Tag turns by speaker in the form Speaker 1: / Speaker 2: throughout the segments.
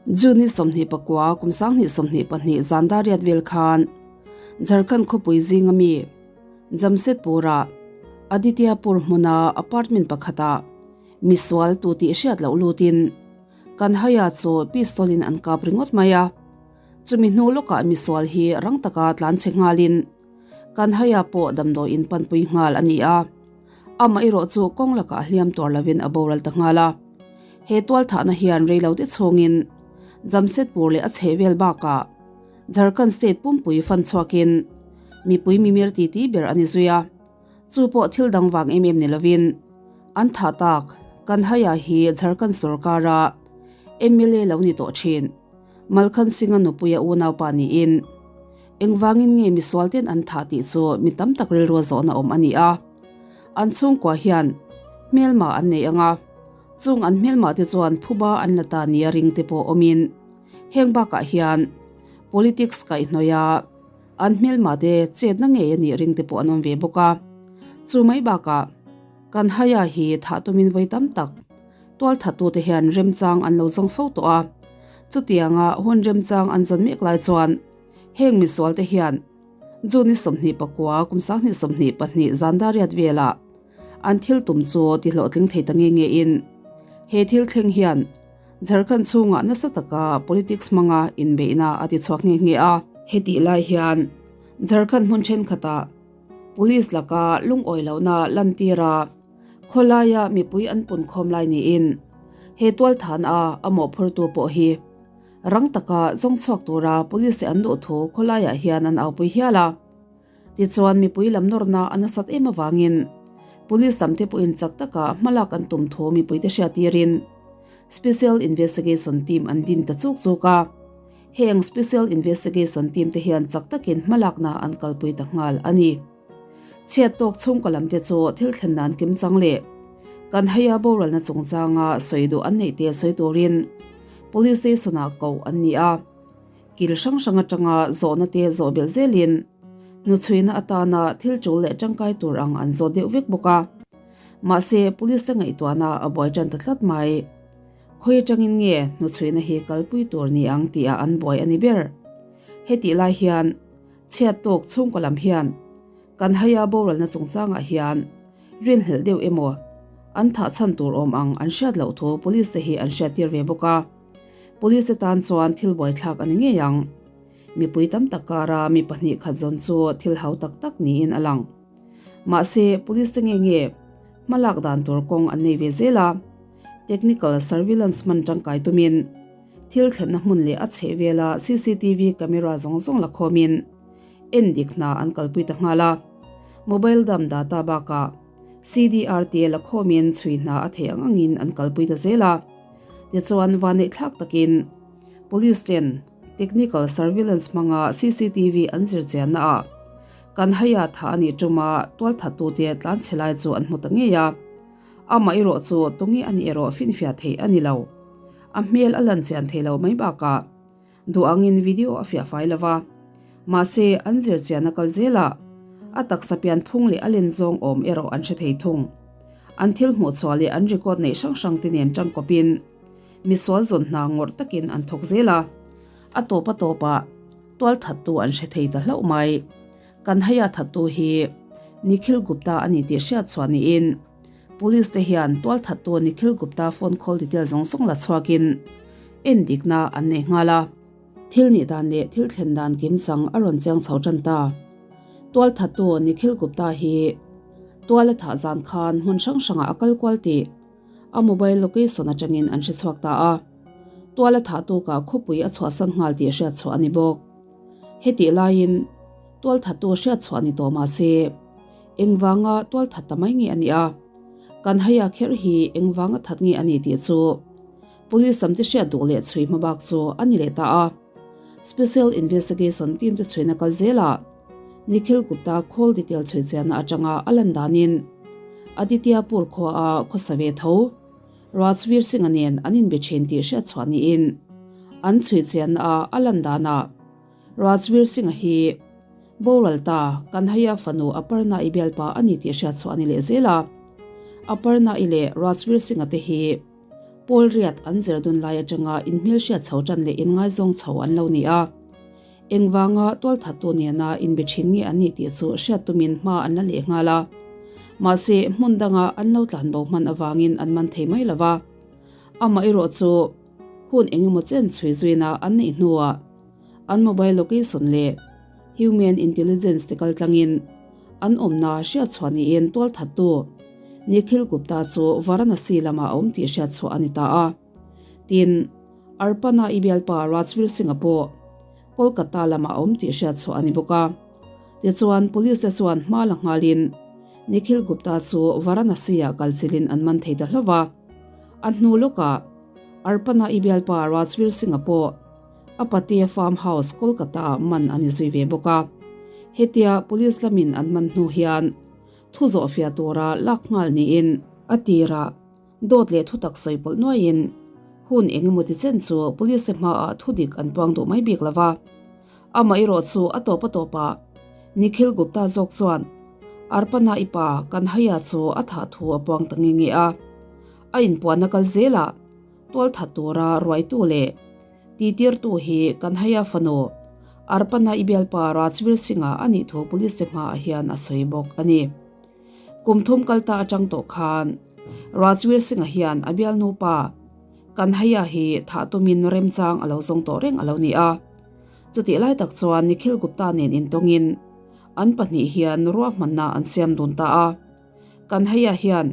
Speaker 1: June ni 29 kum 2022 zan dar riat vel khan Jharkhand khawpui zinga mi Jamshedpur-ah Adityapur hmuna apartment pakhatah misual tu tih hriat loh lutin Kanhaiya chu pistol in an kap ringawt mai a. Chumi hnu lawkah misual hi rang taka tlan chhe nghalin Kanhaiya pawh damdawiin panpui nghal a ni a. Amah erawh chu kawng lakah hliam tuar lovin a boral ta nghal a. He tualthahna hian reilote chhungin Jamshedpur leh a chhehvel bakah Jharkhand state pumpui fan chhuakin mipui mimir titi ber a ni zui a. Chu pawh thil dang vang em em ni lovin an thah tak Kanhaiya hi Jharkhand sorkara mla lo ni tawh thin Malkhan Singh-a nupuia unaupa niin Engvangin nge misual ten an thah tih chu mi tam tak rilrua zawhna awm a ni a. An chhungkua hian hmelma an nei ang a, chung an hmelma te chuan phuba an la ta nia ring te pawh awmin heng bakah hian politics kaihhnawih a an hmelma te chetna ngei a nih ring te pawh an awm ve bawk a. Chu mai bakah Kanhaiya hi thah tumin vawi tam tak Tualthattute hian remchang an lo zawng fo tawh a, chutianga hun remchang an zawn mek lai chuan heng misualte hian June ni 24 kum 2022 zan dariat velah an thil tum chu ti hlawhtling thei ta nge nge in he thil thleng hian Jharkhand chhungah nasa taka politics hmanga inbeihna a ti chhuak nge nge a. Hetih lai hian Jharkhand hmun thenkhatah Police laka lungawi lohna lantir a, Khawlaia mipui an pun khawm lai niin he tualthan a a mawhphurtu pawh hi rang taka zawng chhuak tura police te an duh thu khawlaiah hian an aupui hial a. Tichuan mipui lam nawrna a nasat em avangin police lam te pawhin chak taka hmalak an tum thu mipui te hriattirin Special Investigation Team an din ta chuk chuk a. Heng Special Investigation Team te hian chak takin hmalakna an kalpui ta nghal a ni. Chhiat tawk chhungkaw lam te chu thil thlen nan kim chang leh kan heia boralna chungchanga sawi duh an neih te sawi turin Police Station ah koh an ni a. Kil hrang hrang atanga zawhna te zawh belh zelin hnuchhuina atana thil tul leh tangkai tur ang an zawt deuh vek bawk a. Mahse Police te ngaihtuahna a buai tan ta tlat mai. Khawi atangin nge hnuchhuina hi kalpui tur ni ang tih ah an buai a ni ber. Hetih lai hian Chhiat tawk chhungkaw lam hian kan haia boralna chungchangah hian rinhlelh deuh emaw an thah chhan tur awm ang an hriat loh thu police te hi an hriattir ve bawk a. Police te tan chuan thil buaithlak a ni ngei ang. Mipui tam tak kara mi pahnih khat zawn chu thil hau tak tak niin a lang. Mahse, police te nge nge hmalak dan tur kawng an nei ve zel a, technical surveillance hman tangkai tumin, Thil thlenna hmun leh a chheh vela cctv camera zawng zawng la khawmin en dik hna an kalpui ta nghal a. Mobile dam data bakah CDR te la khawmin chhui hna a theih ang angin an kalpui ta zel a. Tichuan vanneih thlak takin Police ten technical surveillance hmanga cctv an zir chianna ah kan haia thah a nih tuma tualthattute tlanchhe lai chu an hmu ta ngei a. Amah erawh chu tunge a nih erawh finfiah theih a ni lo. A hmel a lan chian thei lo mai bakah duh angin video a fiah fai lo va. Mahse, an zir chian a kal zel a, a taksa pian phung leh a len zawng awm erawh an hre thei thung. An thil hmuh chhuah leh an record neih hrang hrang te nen tangkawpin misual zawn hna ngawrh takin an thawk zel a, a tawp a tawpah tualthattu an hre thei ta hlauh mai. Kanhaiya thattu hi Nikhil Gupta a ni tih hriat chhuah niin Police te hian tualthattu Nikhil Gupta phone call detail zawng zawng la chhuakin endikna an nei nghal a. Thil nih dan leh thil thlen dan kim chang a rawn chiang chho tan ta. Tualthattu Nikhil Gupta hi tual a thah zan khan hmun hrang hrangah a kal kual tih a mobile location atangin an hre chhuak ta a. Tual a thah tukah khawpui a chhuahsan nghal tih hriat chhuah a ni bawk. Hetih laiin tualthattu hriat chhuah ni tawh mah se, engvanga tualthat ta mai nge a nih a? Kan haia kher hi engvanga that nge a ni tih chu Police lam te hriat duh leh chhui hma bak chu a ni leh ta a. Special Investigation Team te chhuina kal zelah Nikhil Gupta call detail chhui chianna atanga a lan danin Adityapur khua a khawsa ve tho. Rajveer Singh-a nen an inbe thin tih hriat chhuah niin an chhui chianna a a lan danah Rajveer Singh-a hi boral ta Kanhaiya fanu Aparna-i bialpa a ni tih hriat chhuah a ni leh zel a. Aparna-i leh Rajveer Singh-a te hi Pawl riat an zir dun lai atanga inhmelhriat chho tan leh inngaizawng chho an lo ni a. Engvanga tualthattu nena inbe thin nge an nih tih chu hriat tumin hma an la leh nghal a. Mahse, hmun danga an lo tlanbo hman avangin an man thei mai lo va. Amaherawh chu hun engemaw chen chhui zuina an neih hnuah an mobile location leh human intelligence te kaltlangin an awmna hriatchhuah niin tualthattu Nikhil Gupta chu Varanasi lamah a awm tih hriatchhuah a ni ta a. Tin, Arpana i bialpa Rajveer Singh-a pawh Kolkata lamah a awm tih hriatchhuah a ni bawk a. Tichuan, police te chuan hma la nghalin Nikhil Gupta chu Varanasi-ah kalchilhin an man thei ta hlauh a. A hnu lawkah Arpana i bialpa Rajveer Singh-a pawh a patea farm house Kolkata-ah man a ni zui ve bawk a. Hetia police lamin an man hnu hian thu zawhfiah tura lak nghal niin a tirah dawt leh thutak sawi pawlh nuaiin hun eng emaw ti chen chu police te hmaah thudik an puang duh mai bik lo va. Amaherawh chu a tawp a tawpah Nikhil Gupta zawk chuan Arpana i pa Kanhaiya chu a thah thu a puang ta nge nge a. A inpuanna kal zelah tualthat tura ruaitu leh titirtu hi Kanhaiya fanu Arpana i bialpa Rajveer Singh-a a nih thu police te hmaah hian a sawi bawk a ni. Kum thum kal ta atang tawh khan Rajveer Singh-a hian a bialnu pa Kanhaiya hi thah tumin remchang a lo zawng tawh reng a lo ni a. Chutih lai tak chuan Nikhil Gupta nen intawngin an pahnih hian ruahmanna an siam dun ta a. Kanhaiya hian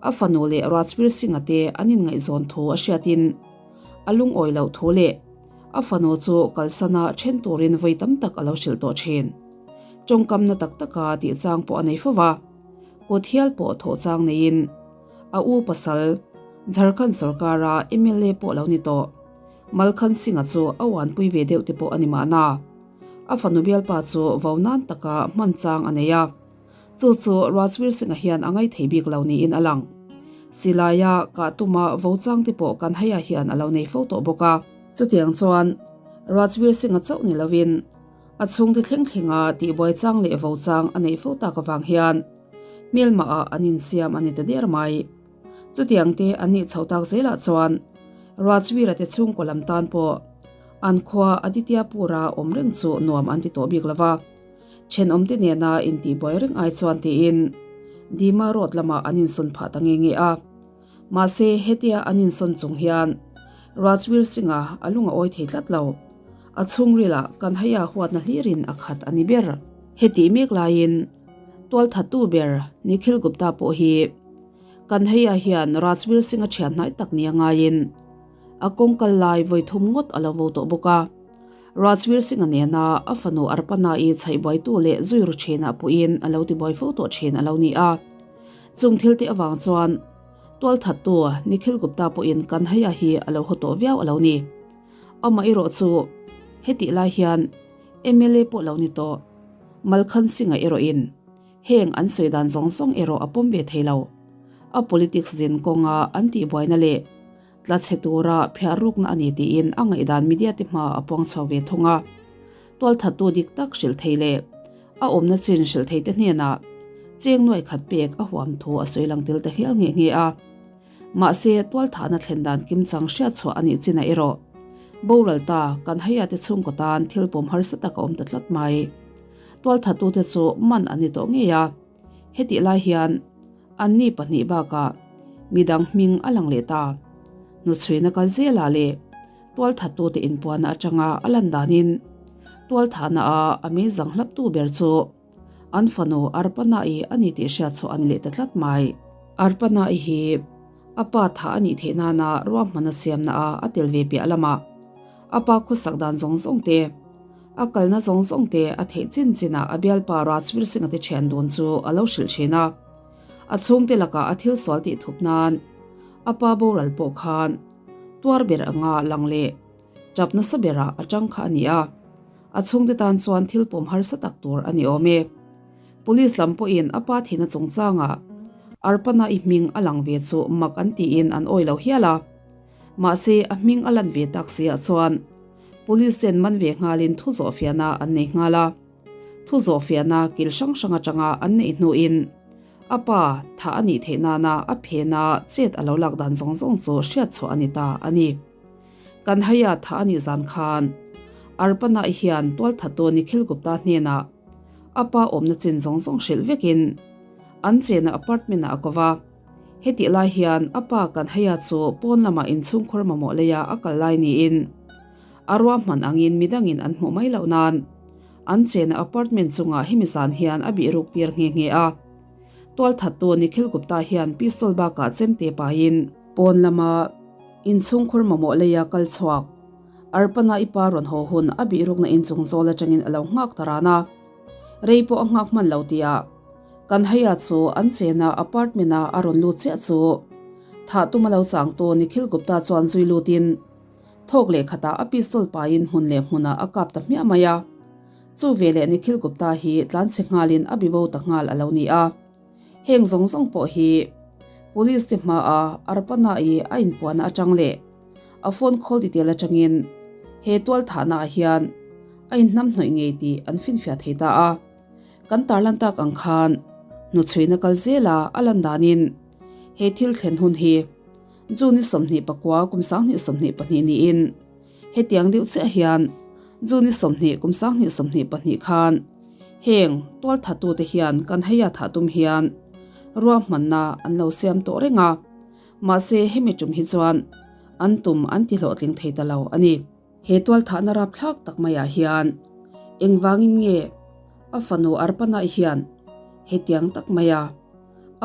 Speaker 1: a fanu leh Rajveer Singh-a te an inngaihzawn thu a hriatin a lungawi loh thu leh a fanu chu kalsana then turin vawi tam tak a lo hrilh tawh thin. Tawngkamna tak taka tih chang pawh a nei fo va, kut hial pawh thawh chang neiin a u pasal Jharkhand sorkara mla pawh lo ni tawh Malkhan Singh-a chu a uanpui ve deuh te pawh a ni mahna. A fanu bialpa chu vo nan taka hman chang a nei a. Chu chu Rajveer Singh-a hian a ngaithei bik lo niin a lang. Silaia kah tuma vo chang te pawh Kanhaiya hian a lo nei fo tawh bawk a. Chutiang chuan Rajveer Singh-a chauh ni lovin a chhungte thleng thlenga tihbuai chang leh vo chang a neih fo tak avang hian hmelmahah an insiam a ni ta der mai. Chutiang te an nih chho tak zelah chuan Rajveer-a te chhungkaw lam tan pawh an khua Adityapur-a awm reng chu nuam an ti tawh bik lo va. Thenawmte nena intihbuai reng ai chuan tiin Dima Road lamah an insawn phah ta nge nge a. Mahse, hetia an insawn chung hian Rajveer Singh-a a lung a awi thei tlat lo. A chhungrilah Kanhaiya huatna hlirin a khat a ni ber. Hetih mek laiin tualthattu ber Nikhil Gupta pawh hi Kanhaiya hian Rajveer Singh-a thian hnai tak nia ngaiin a kawng kal lai vawi thum ngawt a lo vo tawh bawk a. Rajveer Singh-a nena a fanu Arpana-i chhaihbuaitu leh zui ru thinah pawhin a lo tibuai fo tawh thin a lo ni a. Chung thil te avang chuan tualthattu Nikhil Gupta pawhin Kanhaiya hi a lo haw tawh viau a lo ni. Amaherawh chu hetih lai hian mla pawh lo ni tawh Malkhan Singh-a erawhin heng an sawi dan zawng zawng erawh a pawm ve thei lo. A politics zin kawnga an tihbuaina leh Tla chhe tura phiah rukna a ni tiin a ngaihdan media te hma a puang chho ve thung a. Tualthattu dik tak hrilh thei leh a awmna chin hrilh thei te hnenah cheng nuai khat pek a huam thu a sawi lang tel ta hial nghe nghe a. Mahse, tualthahna thlen dan kimchang hriatchhuah a nih chinah erawh boral ta kan haia te chhungkaw tan thil pawm harsa tak a awm ta tlat mai. Tualthattu te chu man an ni tawh ngei a. Hetih lai hian anni pahnih bakah midang hming a lang leh ta. Hnuchhuina kal zelah leh tualthattute inpuanna atanga a lan danin tualthahna a a meizang hlaptu ber chu an fanu Arpana-i a ni tih hriatchhuah a ni leh ta tlat mai. Arpana-i hi a pa thah a nih theih nana ruahmanna siamna a a tel ve piah lamah a pa khawsak dan zawng zawng te, A kalna zawng zawng te a theih chin chinah a bialpa Rajveer Singh-a te thian dun chu a lo hrilh thin a. A chhungte lakah a thil sual tih thup nan a pa boral pawh khan tuar ber anga lang leh tap nasa berah a tang kha a ni a. A chhungte tan chuan thil pawm harsa tak tur a ni awm e. Police lam pawhin a pa thihna chungchangah Arpana i hming a lang ve chu mak an tiin an awi lo hial a. Mahse a hming a lan ve tak si ah chuan Police ten man ve nghalin thu zawhfiahna an nei nghal a. Thu zawhfiahna kil hrang hrang atanga an neih hnuin. A pa thah a nih theih nana a phena chet a lo lak dan zawng zawng chu hriat chhuah a ni ta a ni. Kanhaiya thah a nih zan khan Arpana hian tualthattu Nikhil Gupta hnenah a pa awmna chin zawng zawng hrilh vekin an chena apartment ah a ko va. Hetih lai hian a pa Kanhaiya chu pawn lamah inchhungkhur mamawh leia a kal lai niin a ruahman angin midangin an hmuh mai loh nan an chena apartment chungah hemi zan hian a bihruk tir nghe nghe a. Tualthattu Nikhil Gupta hian pistol bakah chemte paiin pawn lama inchhungkhur mamawh leia kal chhuak Arpana i pa rawn haw hun a bihrukna inchung zawl atangin a lo nghak ta ran a. Rei pawh a nghak hman lo tihah Kanhaiya chu an chena apartment a a rawn lut chiah chu thah tum a lo changtu Nikhil Gupta chuan zui lutin thawk leh khatah a pistol paiin hmun leh hmunah a kap ta hmiah mai a. Chu veleh Nikhil Gupta hi tlanchhe nghalin a bibo ta nghal a lo ni a. Heng zawng zawng pawh hi Police te hmaa Arpana-i a inpuahna atang leh a phone call detail atangin he tualthahna ah hian a inhnamhnawih ngei tih an finfiah thei ta a. Kan tarlan tak ang khan hnuchhuina kal zela a lan danin he thil thlen hun hi June ni 29 kum 2022 niin hetiang deuh chiah hian June ni 20 kum 2022 khan heng tualthattute hian kan heia thah tum hian ruahmanna an lo siam tawh reng a, mahse hemi tum hi chuan an tum an ti hlawhtling thei ta lo a ni. He tualthahna rapthlak tak maiah hian engvangin nge a fanu Arpana hian hetiang tak maia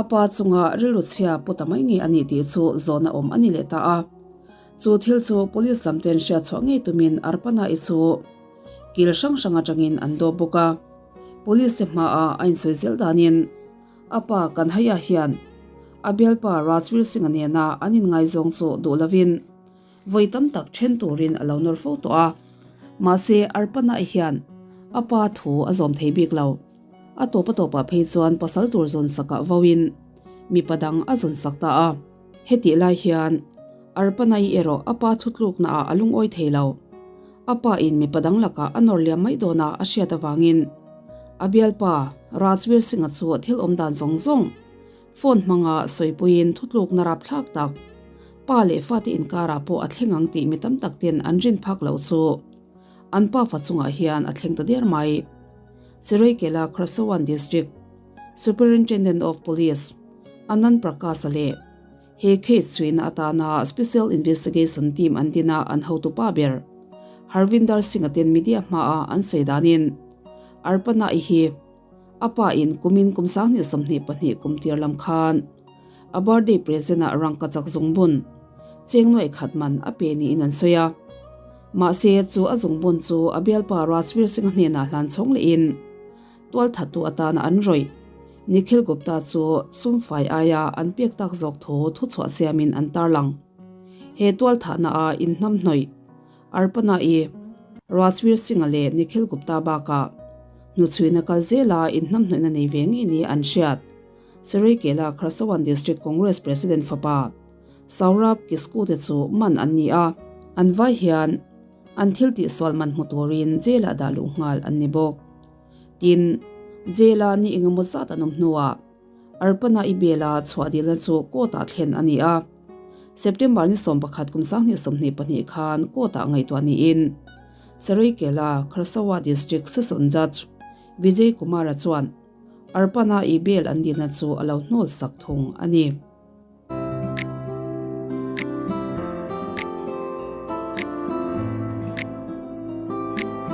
Speaker 1: a pa chunga rilru chhia pu ta mai nge a nih tih chu zawhna awm a ni leh ta a. Chu thil chu police lam ten hriatchhuah ngei tumin Arpana-i chu kil hrang hrang atangin an dawp bawk a. Police te hmaah a insawi zel danin a pa Kanhaiya hian a bialpa Rajveer Singh-a nena an inngaizawng chu duh lovin Vawi tam tak then turin a lo nawr fo tawh a, mahse Arpana hian a pa thu a zawm thei bik lo. A tawp a tawpah phei chuan pasal tur zawn sakah vauin mipa dang a zawn sak ta a. Hetih lai hian Arpana-i erawh a pa thutlukna ah a lungawi thei lo. A pa in mipa dang lakah a nawr liam mai dawn a a hriat avangin a bialpa Rajveer Singh-a chu thil awm dan zawng zawng Phone hmanga sawipuiin thutlukna rapthlak tak pa leh fate inkarah pawh a thleng ang tih mi tam tak ten an rin phak loh chu an pafa chungah hian a thleng ta der mai. Seraikela Kharsawan District Superintendent of Police Anand Prakash-a leh he case chhuihna atana Special Investigation Team an dina an hotupa ber Harvinder Singh-a ten media hmaa an sawi danin Arpana-i hi A pa in kumin kum 2022 kum tir lam khan a birthday present ah rangkachak zungbun cheng nuaih khat man a pe niin an sawi a. Mahse chu a zungbun chu a bialpa Rajveer Singh-a hnenah hlan chhawng lehin tualthattu atana an rawih Nikhil Gupta chu sumfai aia an pek tak zawk thu thuchhuah siamin an tarlang. He tualthahna ah inhnamhnawih Arpana-i, Rajveer Singh-a leh Nikhil Gupta bakah hnuchhuina kal zela inhnamhnawihna nei ve ngei nia an hriat. Seraikela Kharsawan District Congress President fapa Saurabh Kisku te chu man an ni a, an vai hian an thil tihsual man hmu turin jail-ah dah luh nghal an ni bawk. Tin, jail-ah ni engemaw zat an awm hnuah Arpana-i bela chhuah dilna chu court-ah thlen a ni a. September ni 11 kum 2022 khan court-ah ngaihtuah niin Seraikela Kharsawa District Session Judge Vijay Kumar-a chuan Arpana-i bail an dilna chu a lo hnawl sak thung a ni.